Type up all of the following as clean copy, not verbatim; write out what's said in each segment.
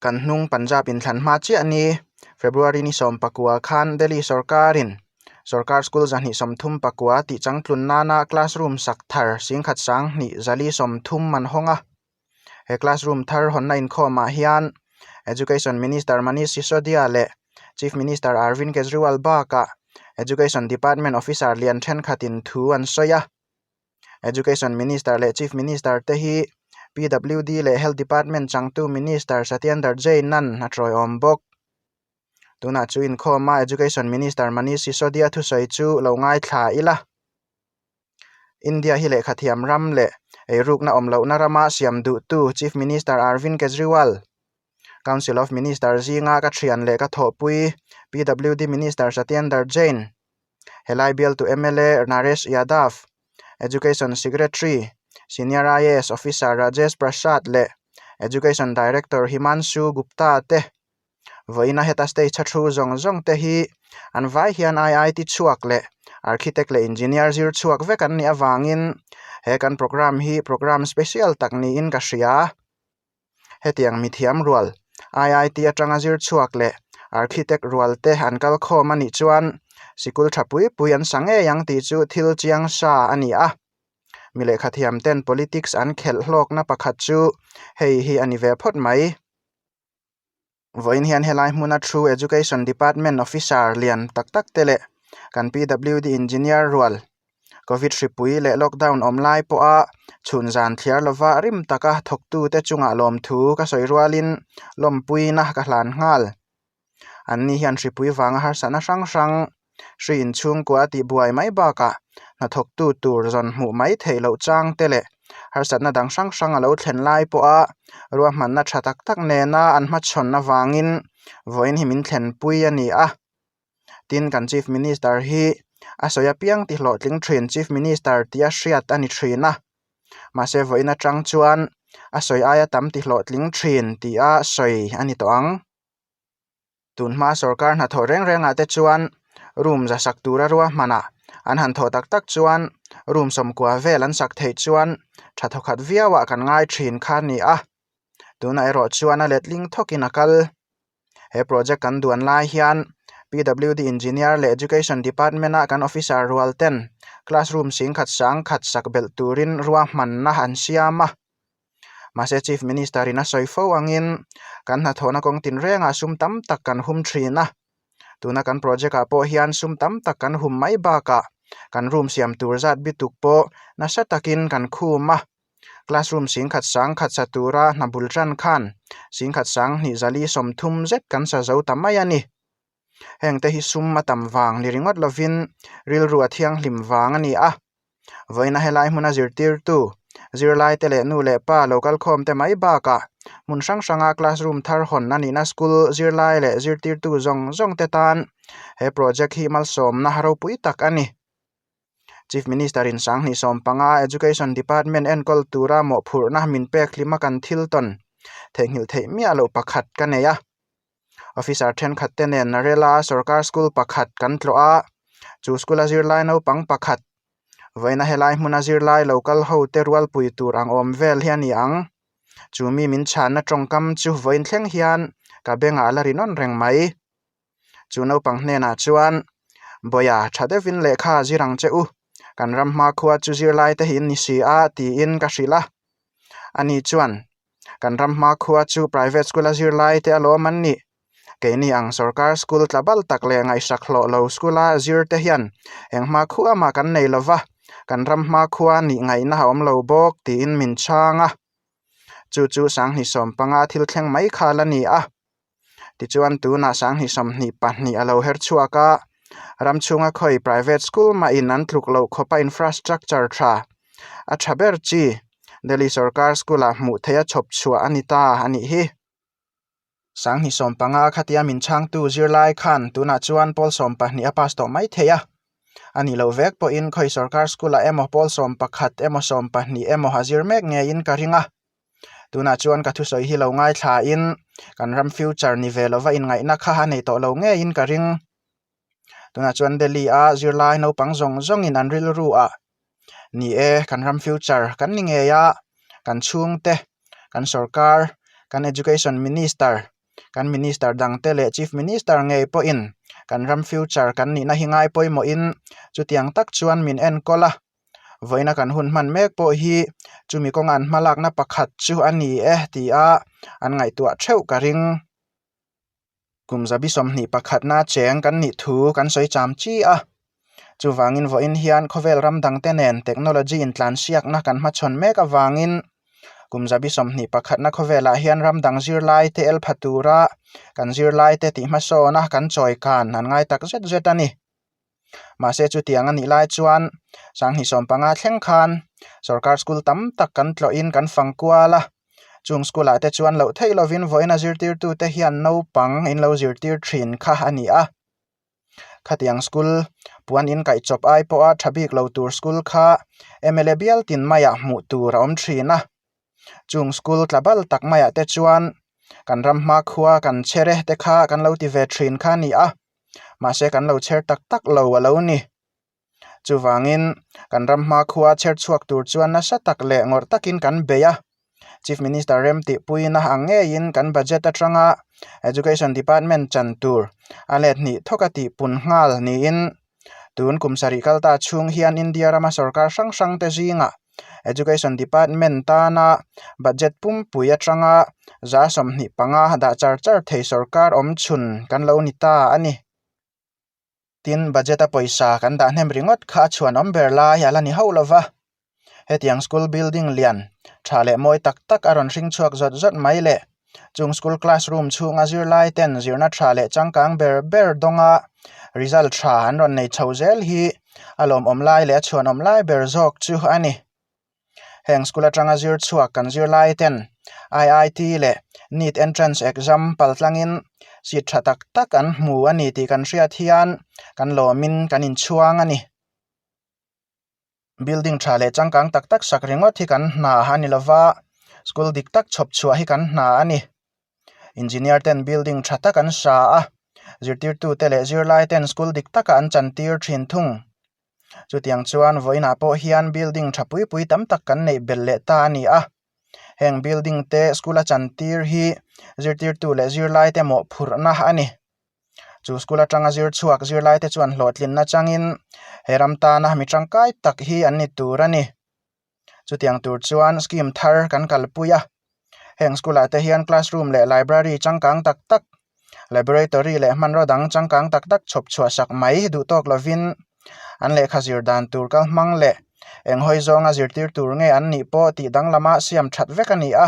Kan hnung Punjab inthlan hma chiah ni, February ni 19 khan Delhi sorkarin sorkar school 239 tih changtlun nana classroom sak thar 10,230 an hawng a. He classroom thar hawnna inkhawmah hian Education Minister Manish Sisodia leh Chief Minister Arvind Kejriwal bakah Education Department officer lian thenkhatin thu an sawi a. Education Minister leh Chief Minister te hi PWD leh Health Department changtu Minister Satyendar Jain an a tawiawm bawk. Tunah chu inkhawma Education Minister Manish Sisodia thusawi chu lo ngaithla ila. India hi lehkhathiam ram leh eirukna awm lohna rama siam duhtu Chief Minister Arvind Kejriwal, Council of Minister zinga ka thian leh ka thawhpui PWD Minister Satyendar Jain, helai bialtu mla Naresh Yadav, Education Secretary, Senior IAS Officer Rajesh Prasad leh Education Director Himanshu Gupta te Vawiina heta stage a thu zawng zawng te hi an vai hian IIT chhuak leh architect leh engineer zir chhuak vek an nih avangin he kan programme hi programme special tak niin ka hria. Hetiang mithiam rual IIT atanga zir chhuak leh architect rual te an kal khawm a nih chuan sikul tha pui pui an sa ngei ang tih chu thil chiang sa a ni a. Mi lehkhathiam ten politics an khelh hlawkna pakhat chu hei hi a ni ve phawt mai. Vawiin hian helai hmuna thu Education Department officer lian tak tak te leh kan PWD engineer rual Covid hripui leh lockdown awm lai pawha chhun zan thliar lova rim taka thawktute chungah lawmthu ka sawi rualin lawmpuina ka hlan nghal. Anni hian hripui vanga harsatna hrang hrang hri inchhungkua tihbuai mai bakah hnathawktu tur zawn hmuh mai theih loh chang te leh harsatna dang hrang hrang a lo thlen lai pawha ruahmanna tha tak tak nena an hmachhawn avangin vawiin hi min thlenpui a ni a. Tin, kan Chief Minister hi a sawi apiang ti hlawhtling thin Chief Minister tia hriat a ni thin a. Mahse vawiin atang chuan a sawi aia tam ti hlawhtling thin tia sawi a ni tawh ang. Tunhma sorkar hnathawh reng rengah te chuan room za sak tura ruahmanah an han thawh tak tak chuan room sawmkua vel an sak theih chuan tha thawkhat viauah kan ngai thin kha a ni a, tunah erawh chuan a letling thawkin a kal. He project kan duan lai hian PWD engineer leh education department a kan officer rual ten classroom singkhat sangkhat sak belh turin ruahmanna an siam a. Mahse Chief Minister in a sawi fo angin kan hnathawhna kawng tinrengah sum tam tak kan hum thin a, tuna kan project ah pawh hian sum tam tak kan hum mai bakah kan room siam tur zat bituk pawh nasa takin kan khum a, classroom singkhat sangkhat sa tura hna bul tan khan singkhat sanghnih zali 30 zet kan sa zo ta mai a ni. Hengte hi sum a tam vang ni ringawt lovin rilru a thianghlim vang a ni a. Vawiina helai hmuna zirtirtu, zirlaite leh nu leh pa lo kalkhawmte mai bakah hmun hrang hranga classroom thar hawn a nihna school zirlai leh zirtirtu zawng zawngte tan he project hi malsawmna ropui tak a ni. Chief Minister in 2015 Education Department enkawl tura mawhphurhna min pek hlima kan thil tawn theihnghilh theih miah loh pakhat ka nei a. Officer thenkhat te nen Narela sorkar school pakhat kan tlawh a, chu school a zirlai naupang pakhat vawiina helai hmuna zirlai lo kal ho te rualpui tur ang awm vel hi a ni ang. Chu mi min chhanna tawngkam chu vawiin thleng hian ka bengah a la ri nawn reng mai. Chu naupang hnenah chuan, Bawia, tha deuhin lehkha a zir ang che u, kan ram hmakhua chu zirlai te hi in ni si a, tiin ka hrilh a. Ani chuan, Kan ram hmakhua chu private school a zirlai te alawm an nih. Keini ang sorkar school tla bal tak leh ngaihsak hlawh lo school a zir te hian eng hmakhua mah kan nei lo va, kan ram hmakhua nih ngaihna a awm lo bawk, tiin min chhang a. Chu chu 2015 thil thleng mai kha la ni a. Tichuan tunah 2022 a lo her chhuak a, ram chhunga khawi private school mahin an tluk loh khawpa infrastructure tha a tha ber chi Delhi sorkar school ah hmuh theih a chhawp chhuah a ni ta a nih hi. 2015 khatia min chhangtu zirlai khan tunah chuan pawl 12 a pass tawh mai thei a, a nih loh vek pawhin khawi sorkar school ah emaw pawl 11 emaw 12 emaw a zir mek ngeiin ka ring a. Tunah chuan ka thusawi hi lo ngaithlain kan ram future ni ve lova inngaihna kha a nei tawh lo ngeiin ka ring. Tunah chuan Delhi a zirlai naupang zawng zawngin an rilru ah ni e kan ram future kan ni ngei a, kan chhungte, kan sorkar, kan education minister. Kan Minister dangte leh Chief Minister ngei pawhin kan ram future kan nihna hi ngai pawimawhin chutiang tak chuan min enkawl a. Vawiina kan hun hman mek pawh hi chumi kawnga an hmalakna pakhat chu a ni e tia an ngaihtuah theuh ka ring. Kum zabi 21 na cheng kan nih thu kan sawi cham chi a. Chuvangin vawiin hian khawvel ram dangte nen technology intlansiakna kan hmachhawn mek avangin kum zabi 21 na khawvelah hian ram dang zirlaite el pha tura kan zirlaite tih hmasawna kan chawi kan an ngai tak zet zet a ni. Mahse chutiang a nih lai chuan 2015 thleng khan sorkar school tam tak kan tlawhin kan fang kual a, chung school ah te chuan loh theih lovin vawiin a zirtirtute hian naupang in lo zirtir thin kha a ni a. Khatiang school puan in kaih chawp ai pawha tha bik lo tur school kha mla bial tin maiah hmuh tur a awm thin a. Chung school tla bal tak maiah te chuan kan ram hmakhua kan chere te kha kan lo ti ve thin kha a ni a. Mahse kan lo chher tak tak lo a lo ni. Chuvangin kan ram hmakhua chher chhuak tur chuan nasa tak leh ngawrh takin kan bei a. Chief Minister rem tihpuina ang ngeiin kan budget atanga Education Department chan tur a let hnih thawk a tihpun nghal niin tun kum sarih kal ta chhung hian India rama sorkar hrang hrang te zingah Education Department tana budget pumpui atanga 25 dah char char thei sorkar awm chhun kan lo ni ta a ni. Tin, budget a pawisa kan dah hnem ringawt kha a chhuanawm ber lai a la ni hauh lova. Hetiang school building lian tha leh mawi tak tak a rawn hring chhuak zawt zawt mai le. Chung school classroom chhunga zirlai ten zirna tha leh changkang ber ber dawnga result tha an rawn nei chho zel hi a lawmawm lai leh a chhuanawm lai ber zawk chu a ni. Heng school atanga zir chhuak kan zirlai ten IIT leh NEET entrance exam pal tlangin seat tha tak tak an hmu a ni tih kan hriat hian kan lawmin kan inchhuang a ni. Building tha leh changkang tak tak sak ringawt hi kan hna a ni lova, school dik tak chhawp chhuah hi kan hna a ni. Engineer ten building tha tak an sa a, zirtirtute leh zirlai ten school dik taka an chantir thin thung. Chutiang chuan vawiinah pawh hian building tha pui pui tam tak kan neih belh leh ta a ni a. Heng building te school a chantir hi zirtirtu leh zirlai te mawhphurhna a ni. Chu school atanga zir chhuak zirlai te chuan hlawhtlinna changin he ram tana mi tangkai tak hi an ni tur a ni. Chutiang tur chuan scheme thar kan kalpui a. Heng school ah te hian classroom leh library changkang tak tak, laboratory leh hmanraw dang changkang tak tak chhawp chhuah sak mai duh tawk lovin an lehkha zir dan tur kal hmang leh eng hawi zawnga zirtir tur nge an nih pawh tih danglama siam that vek a ni a.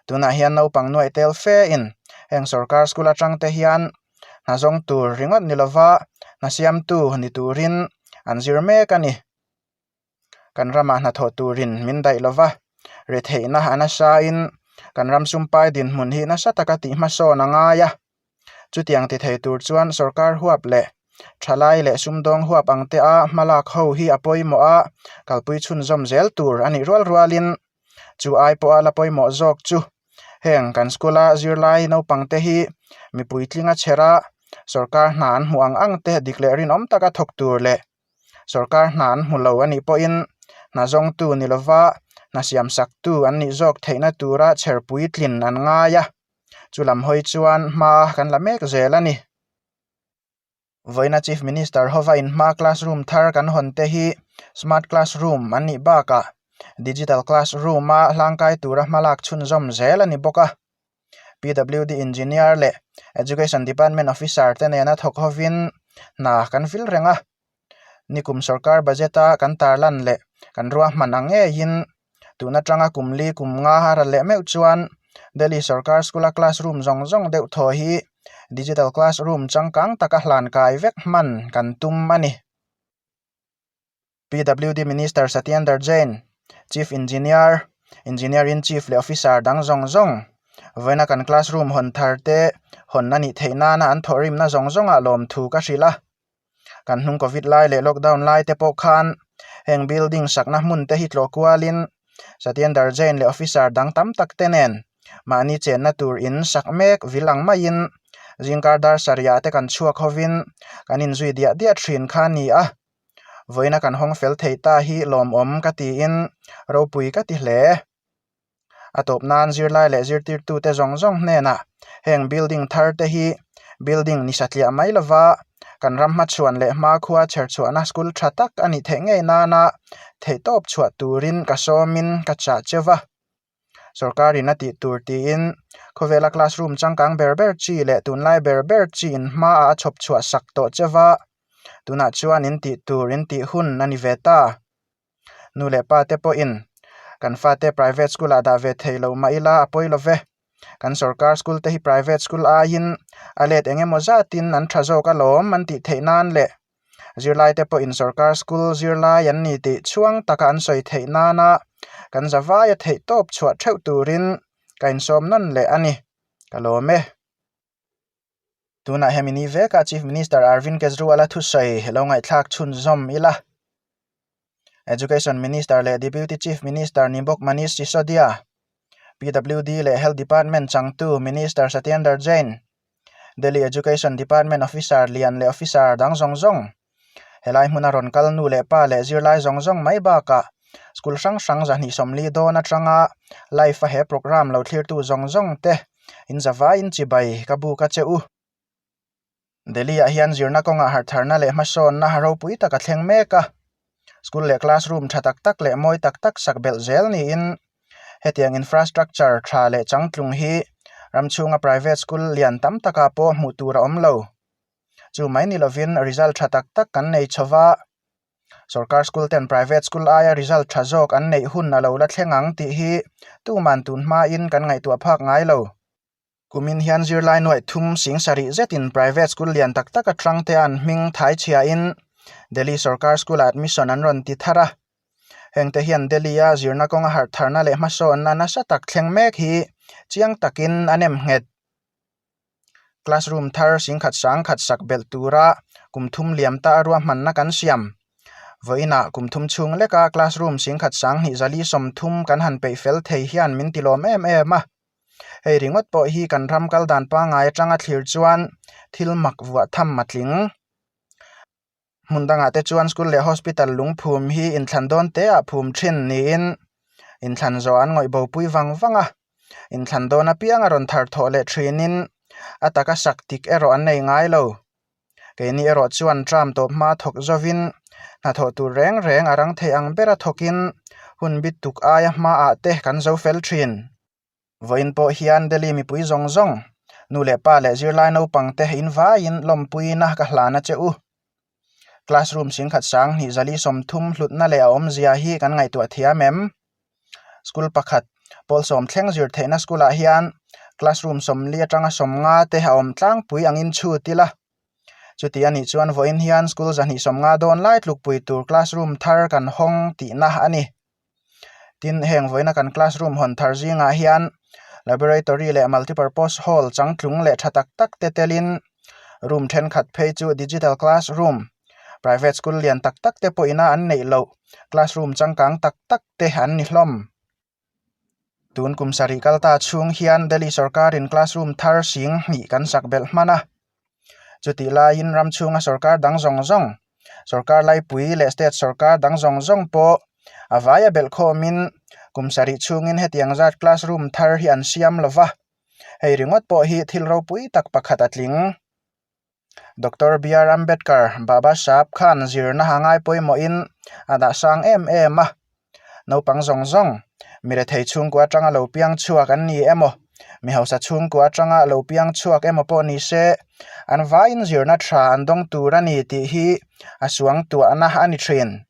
Tunah hian naupang nuaih tel fe in heng sorkar school atang te hian hna zawng tur ringawt ni lova hna siamtu ni turin an zir mek a ni. Kan ramah hnathawh turin min daih lova retheihna a nasa in kan ram sumpai dinhmun hi nasa taka tih hmasawn a ngai a. Chutiang ti thei tur chuan sorkar huap leh thalai leh sumdawng huap ang te a hmalak ho hi a pawimawh a, kalpui chhunzawm zel tur a nih rual rualin chu ai pawha la pawimawh zawk chu heng kan school a zirlai naupang te hi mipui tlinga chher a sorkar hna an hmuh ang ang te dik leh rinawm taka thawk tur leh sorkar hna an hmu lo a nih pawhin hna zawngtu ni lova hna siam saktu an nih zawk theihna tura chher puitlin an ngai a chu lam hawi chuan hma kan la mek zel a ni. Vawiina Chief Minister hova inhma classroom thar kan hawn te hi Smart Classroom an nih bakah Digital Classroom-a hlangkai tura hmalak chhunzawm zel a ni bawk a. PWD Engineer leh Education Department Officer te nena thawk hovin hna kan vil reng a. Nikum sorkar budget-a kan tarlan leh kan ruahman ang ngeiin tun atanga kum li kum nga a ral leh meuh chuan Delhi sorkar school-a classroom zawng zawng deuh thaw hi digital classroom changkang taka hlan kai vek hman kan tum a ni. PWD Minister Satyendar Jain, Chief Engineer, Engineer-in-Chief leh Officer dang zawng zawng vawiina kan classroom hawn thar te hawn a nih theih nana an thawhrimna zawng zawngah lawmthu ka hrilh a. Kan hnung Covid lai leh lockdown lai te pawh khan heng building sakna hmun te hi tlawh kualin Satyendar Jain leh officer dang tam tak te nen mahni chenna tur in sak mek vil ang maiin zingkar dar sarihah te kan chhuak hovin kan inzui diah diah thin kha a ni a. Vawiina kan hawng fel thei ta hi lawmawm ka tiin ropui ka ti hle. A tawp nan zirlai leh zirtirtute zawng zawng hnenah heng building thar te hi building ni satliah mai lova kan ram hmachhuan leh hmakhua chherchhuahna school tha tak a nih theih ngei nana theihtawp chhuah turin ka sawmin ka chah cheu va. Sorkarin a tih tur tiin khawvela classroom changkang ber ber chi leh tunlai ber ber chi in hmaah a chhawp chhuah sak tawh cheu va, tunah chuan in tih tur in tih hun a ni ve ta. Nu leh pa te pawhin kan fate private school ah dah ve thei lo mah ila a pawi lo ve. Kan sorkar school te hi private school aiin a let eng emaw zatin an tha zawk alawm an tih theih nan leh zirlai te pawhin sorkar school zirlai an ni tih chhuang taka an sawi theih nana kan zavaia theih tawp chhuah theuh turin ka insawm nawn leh a ni. Ka lawm e. Tunah hemi ni vekah Chief Minister Arvind Kejriwal-a thusawi lo ngaihthlak chhunzawm ila. Education Minister leh Deputy Chief Minister ni bawk Manish Sisodia, PWD leh Health Department changtu Minister Satyendar Jain, Delhi Education Department Officer lian leh Officer dang zawng zawng, helai hmuna rawn kal nu leh pa leh zirlai zawng zawng mai bakah school hrang hrang 240 dawn atanga live-a he programme lo thlirtu zawng zawng te In zavaiin chibai ka buk a che u. Delhi ah hian zirna kawngah harhtharna leh hmasawnna ropui tak a thleng mek a. School leh classroom tha tak tak leh mawi tak tak sak belh zel niin hetiang infrastructure tha leh changtlung hi ram chhunga private school lian tam takah pawh hmuh tur a awm lo. Chu mai ni lovin result tha tak tak kan nei chho va. Sorkar school ten private school aia result tha zawk an neih hun a lo la thleng ang tih hi tuman tun hmain kan ngaihtuah phak ngai lo. Kumin hian zirlai nuaih thum sing sarih zetin private school lian tak tak atang te an hming thai chhiain Delhi sorkar school ah admission an rawn ti thar a. Hengte hian Delhi-a zirna kawnga harhtharna leh hmasawnna nasa tak thleng mek hi chiang takin a nem nghet. Classroom thar singkhat sangkhat sak belh tura kum thum liam ta a ruahmanna kan siam. Vawiinah kum thum chhung leka classroom singkhat sanghnih zali 30 kan han peih fel thei hian min tilawm em em a. Hei ringawt pawh hi kan ram kal dan pangngai atanga thlir chuan thil mak vuah tham a tling. Hmun dangah te chuan school leh hospital lungphum hi inthlan dawn te ah phum thin niin inthlan zawh an ngawih bo pui vang vang a, inthlan dawn apiang a rawn thar thawh leh thinin a taka sak tik erawh an nei ngai lo. Keini erawh chuan tram tawp hma thawk zawin hnathawh tur reng reng a rang thei ang bera thawkin hun bit tuk aia hmaah te kan zo fel thin. Vawiin pawh hian Delhi mipui zawng zawng, nu leh pa leh zirlai naupang te in vaiin lawmpuina ka hlan a che u. Classroom singkhat 20 430 hlutna leh a awmzia hi kan ngaihtuah thiam em? School pakhat, pawl sawm thleng zir theihna school ah hian classroom 40 atanga 50 te a awm tlangpui angin chhut ila. Chuti a nih chuan vawiin hian school 250 dawn lai tlukpui tur classroom thar kan hawng tihna a ni. Tin, heng vawiina kan classroom hawn thar zingah hian laboratory leh multipurpose hall changtlung leh tha tak tak te telin room thenkhat phei chu digital classroom, private school lian tak tak te pawhin a an neih loh classroom changkang tak tak te an ni hlawm. Tun kum sarih kal ta chhung hian Delhi sorkarin classroom thar 2000 kan sak belh hman a. Chutih laiin ram chhunga sorkar dang zawng zawng, sorkar laipui leh state sorkar dang zawng zawng pawh a vaia belh khawmin kum sarih chhungin hetiang zat classroom thar hi an siam lo va, hei ringawt pawh hi thil ropui tak pakhat a tling. Doctor BR Ambedkar, Baba Sahab khan zirna a ngai pawimawhin a dah sang em em a. Naupang zawng zawng, mi rethei chhungkua atanga lo piang chhuak an ni emaw, mi hausa chhungkua atanga lo piang chhuak emaw pawh ni se, an vaiin zirna tha an dawng tur a ni tih hi a suang tuahna a ni thin.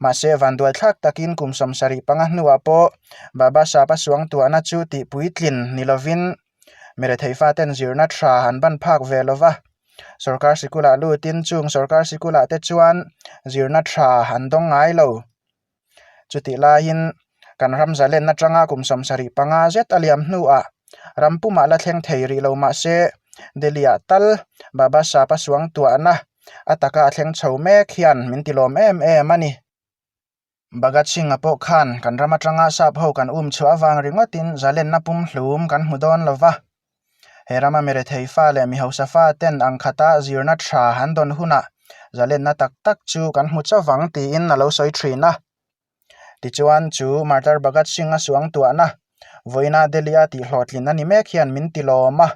Mahse, vanduaithlak takin kum 75 hnuah pawh Baba Sahab a suang tuahna chu tih puitlin ni lovin mi rethei faten zirna tha an ban phak ve lo va. Sorkar sikulah lutin chung sorkar sikulah te chuan zirna tha an dawng ngai lo. Chutih laiin kan ram zalenna atanga kum 75 zet a liam hnuah ram pumah la thleng thei rih lo mah se Delhi-ah tal Baba Sahab a suang tuahna a taka a thleng chho mek hian min tilawm em em a ni. Bhagat Singh-a pawh khan kan ram atanga sap ho kan um chhuah avang ringawtin zalenna pumhlum kan hmu dawn lo va. He rama mi rethei fa leh mi hausa fa ten ang khata zirna tha an dawn hunah zalenna tak tak chu kan hmu chauh ang tiin a lo sawi thin a. Tichuan chu Martyr Bhagat Singh-a suangtuahna. Vawiina Delhi-a tihhlawhtlin a ni mek hian min ti lawm a.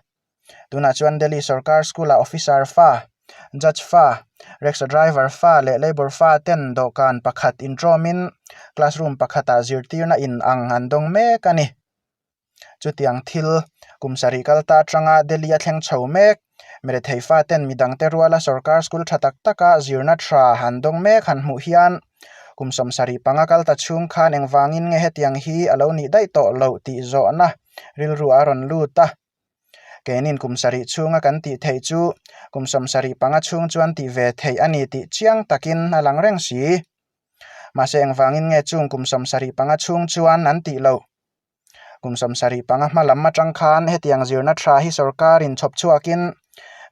Tunah chuan Delhi sorkar school-ah officer fa, judge fa, rickshaw driver fa leh labour fa ten dawhkan pakhat intrawmin classroom pakhatah zirtirna in ang an dawng mek a ni. Chutiang thil kum sarih kal ta atanga Delhi a thleng chho mek. Mirethei faten midangte ruala sorkar school tha tak taka zirna tha han dawng mek han hmuh hian kum 75 kal ta chhung khan engvangin nge hetiang hi a lo nih daih tawh loh tih zawhna rilru a rawn lut a. Keinin kum sarih chhunga kan tih theih chu kum 75 chhung chuan tih ve theih a ni tih chiang takin a lang reng si. Mahse engvangin nge chung kum 75 chhung chuan an tih loh? Kum 75 hma lam atang khan hetiang zirna tha hi sorkarin chhawp chhuakin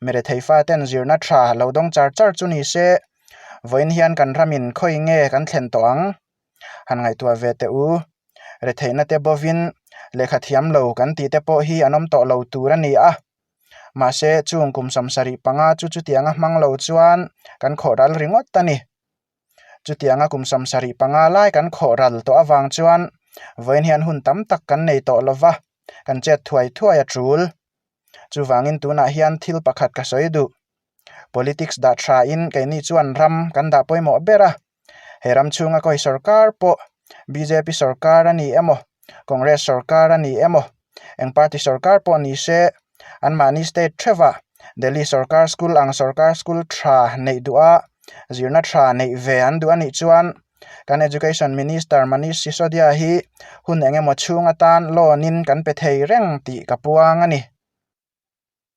mirethei faten zirna tha lo dawng char char chu ni se, vawiin hian kan ramin khawi nge kan thlen tawh ang? Han ngaihtuah ve teh u. Retheihna te bovin lehkha thiam lo kan tih te pawh hi an awm tawh lo tur a ni a. Mahse chung kum 75 chu chutianga hmang lo chuan kan khawh ral ringawt a ni. Chutianga kum 75 lai kan khawh ral tawh avang chuan vawiin hian hun tam tak kan nei tawh lo va, kan chet thuai thuai a tul. Chuvangin tunah hian thil pakhat ka sawi duh. Politics dah thain keini chuan ram kan dah pawimawh ber a. He ram chhunga kawi sorkar pawh bjp sorkar a ni emaw, Congress sorkar a ni emaw, eng party sorkar pawh ni se, anmahni state theuhah Delhi sorkar school ang sorkar school tha neih duh a, zirna tha neih ve an duh a nih chuan kan Education Minister Manish Sisodia hi hun eng emaw chhung atan loan in kan pe thei reng tih ka puang a ni.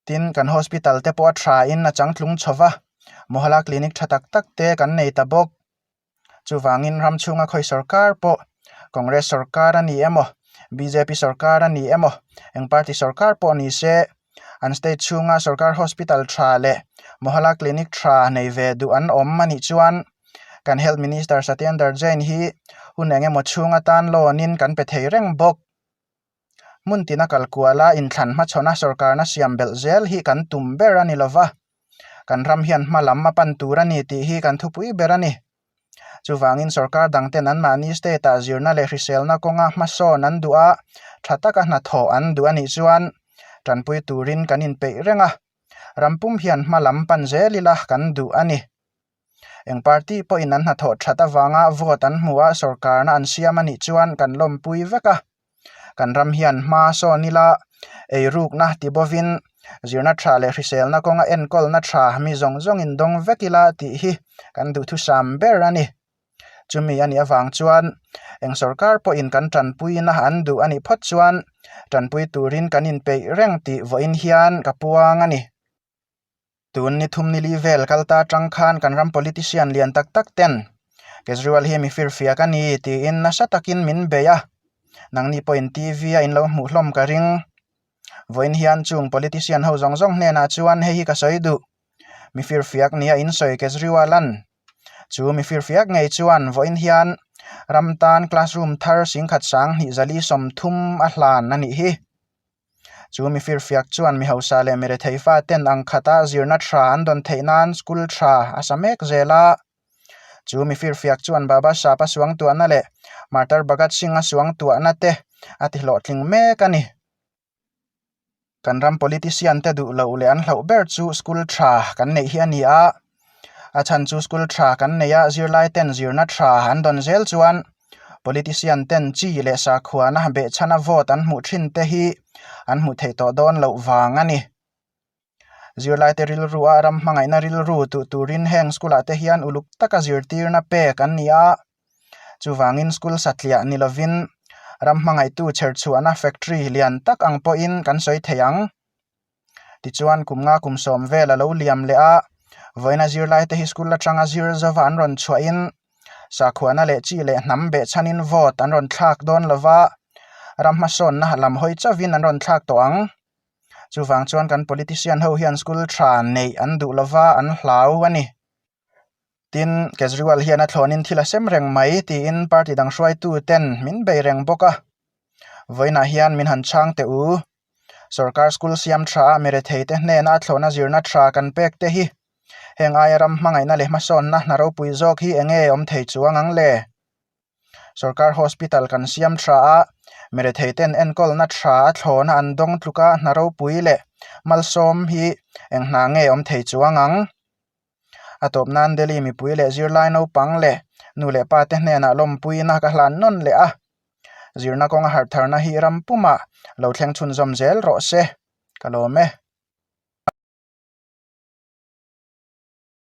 Tin, kan hospital te pawh a tha in a changtlung chho va, Mohalla clinic tha tak tak te kan nei ta bawk. Chuvangin ram chhunga khawi sorkar pawh Congress sorkar a ni emaw, bjp sorkar a ni emaw, eng party sorkar pawh ni se, an state chhunga sorkar hospital tha leh Mohalla clinic tha nei ve duh an awm a nih chuan kan Health Minister Satyendar Jain hi hun eng emaw chhung atan loan in kan pe thei reng bawk. Hmun tina kal kuala inthlan hmachhawna sorkarna siam belh zel hi kan tum ber a ni lova, kan ram hian hma lam a pan tur a ni tih hi kan thupui ber a ni. Chuvangin sorkar dangten anmahni state-ah zirna leh hriselna kawnga hmasawn an duh a, tha taka hnathawh an duh a nih chuan tanpui turin kan inpeih reng a, ram pum hian hma lam pan zel ila kan duh a ni. Eng party pawhin an hnathawh that avanga vote an hmu a, sorkarna an siam a nih chuan kan lawmpui vek a. Kan ram hian hma sawn ila eirukna ti bovin zirna tha leh hriselna kawnga enkawlna tha mi zawng zawngin dawng vek ila tih hi kan duhthusam ber a ni. Chumi a nih avang chuan eng sorkar pawhin kan tanpuina an duh a nih phawt chuan tanpui turin kan inpeih reng tih vawiin hian ka puang a ni. Tun ni thum ni li vel kal ta atang khan kan ram politician lian tak tak ten Kejriwal hi mi firfiak a ni tiin nasa takin min bei a, nangni pawhin TV a in lo hmuh hlawm ka ring. Vawiin hian chung politician ho zawng zawng hnenah chuan hei hi ka sawi duh, mi firfiak nia in sawi Kejriwal an. Chu mi firfiak ngei chuan vawiin hian ram tan classroom thar singkhat sang hnih zali 30 a hlan a nih hi. Chu mi firfiak chuan mi hausa leh mi rethei faten ang khata zirna tha an dawn theih nan school tha a sa mek zel a. Chu mi firfiak chuan Baba Sahab-a suangtuahna leh Martyr Bhagat Singh-a suangtuahna te a ti hlawhtling mek a ni. Kan ram politician te duh loh leh an hlauh ber chu school tha kan neih hi a ni a. A chhan chu school tha kan neih a zirlai ten zirna tha an dawn zel chuan politician ten chi leh sakhuana behchhana vote an hmuh thin te hi an hmuh theih tawh dawn loh vang a ni. Zirlai te rilru a ram hmangaihna rilru tuh turin heng school ah te hian uluk taka zirtirna pek an ni a, chuvangin school satliah ni lovin ram hmangaihtu chherchhuahna factory lian tak ang pawhin kan sawi thei ang. Tichuan kum nga kum sawm vel a lo liam leh a, vawiina zirlai te hi school atanga zir zova an rawn chhuahin sakhuana leh chi leh hnam behchhanin vote an rawn thlak dawn lova, ram hmasawnna lam hawi chauhin an rawn thlak tawh ang. Chuvang chuan kan politician ho hian school tha neih an duh lova an hlau a ni. Tin, Kejriwal hian a thlawnin thil a sem reng mai tiin party dang hruaitu ten min bei reng bawk a. Vawiinah hian min han chhang teh u. Sorkar school siam tha a mirethei te hnena a thlawhna zirna tha kan pek te hi heng aia ram hmangaihna leh hmasawnna hna ropui zawk hi eng nge awm thei chuang ang le? Sorkar hospital kan siam tha a, Miretheiten enkawlna tha a thlawna an dawng tluka hna ropui leh malsawm hi eng hna nge awm thei chuang ang? A tawp nan Delhi mipui leh zirlai naupang leh nu leh pa te hnenah lawmpuina ka hlan nawn leh a. Zirna kawnga harhtharna hi ram pumah lo thleng chhunzawm zel rawh se. Ka lawm e.